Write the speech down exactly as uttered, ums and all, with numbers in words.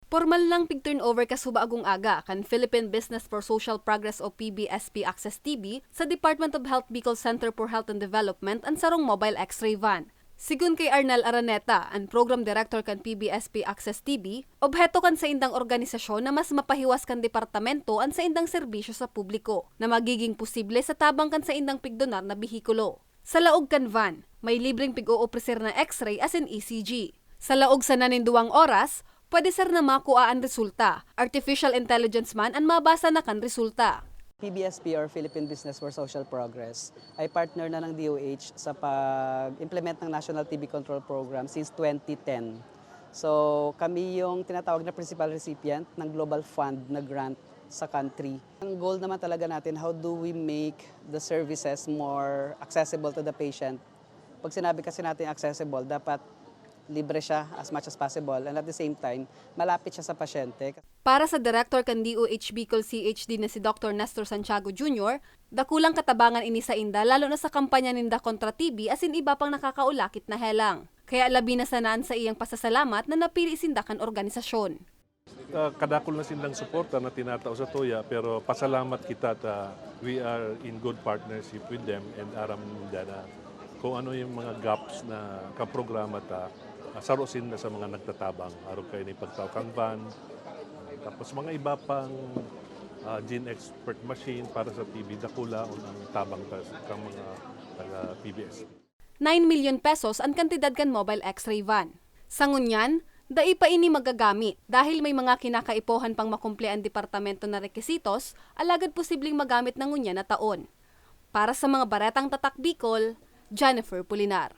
Pormal nang pig-turnover kasuba agong aga kan Philippine Business for Social Progress o P B S P Access T B sa Department of Health Bicol Center for Health and Development an sarong mobile X-ray van. Sigon kay Arnel Araneta, an Program Director kan P B S P Access T B, obheto kan saindang organisasyon na mas mapahiwas kan departamento an saindang serbisyo sa publiko na magiging posible sa tabang kan saindang pigdonar na behikulo. Sa laog kan van, may libreng pig-ooprisir na X-ray asin E C G. Sa laog sana nin duwang oras, pwede sana na makua an resulta, artificial intelligence man an mabasa na kan resulta. P B S P or Philippine Business for Social Progress ay partner na ng D O H sa pag-implement ng National T B Control Program since twenty ten. So, kami yung tinatawag na principal recipient ng Global Fund na grant sa country. Ang goal naman talaga natin, how do we make the services more accessible to the patient? Pag sinabi kasi natin accessible, dapat libre siya as much as possible, and at the same time, malapit siya sa pasyente. Para sa Director kan D O H Bicol C H D na si Doctor Nestor Santiago Junior, dakulang katabangan ini sainda lalo na sa kampanya ninda kontra T B asin iba pang nakakaulakit na helang. Kaya labi na sana an saiyang pasasalamat na napili sinda kan organisasyon. Ah, kadakul na sindang suporta na tinatao sa tuya, pero pasalamat kita ta we are in good partnership with them and aram ninda na kung ano yung mga gaps na kaprograma ta, ah, saro sinda sa mga nagtatabang. Arog kayo na ipagtao kang van, tapos mga iba pang ah, gene expert machine para sa T B, dakula ang tabang ta sa mga taga P B S. Nine milyon pesos an kantidad kan mobile X-ray van. Sa ngunyan, dai pa ini magagamit dahil may mga kinakaipuhan pang makumple an departamento na requisitos, alagad posibleng magamit na ngunyan na taon. Para sa mga baretang tatak Bicol, Jennifer Pulinar.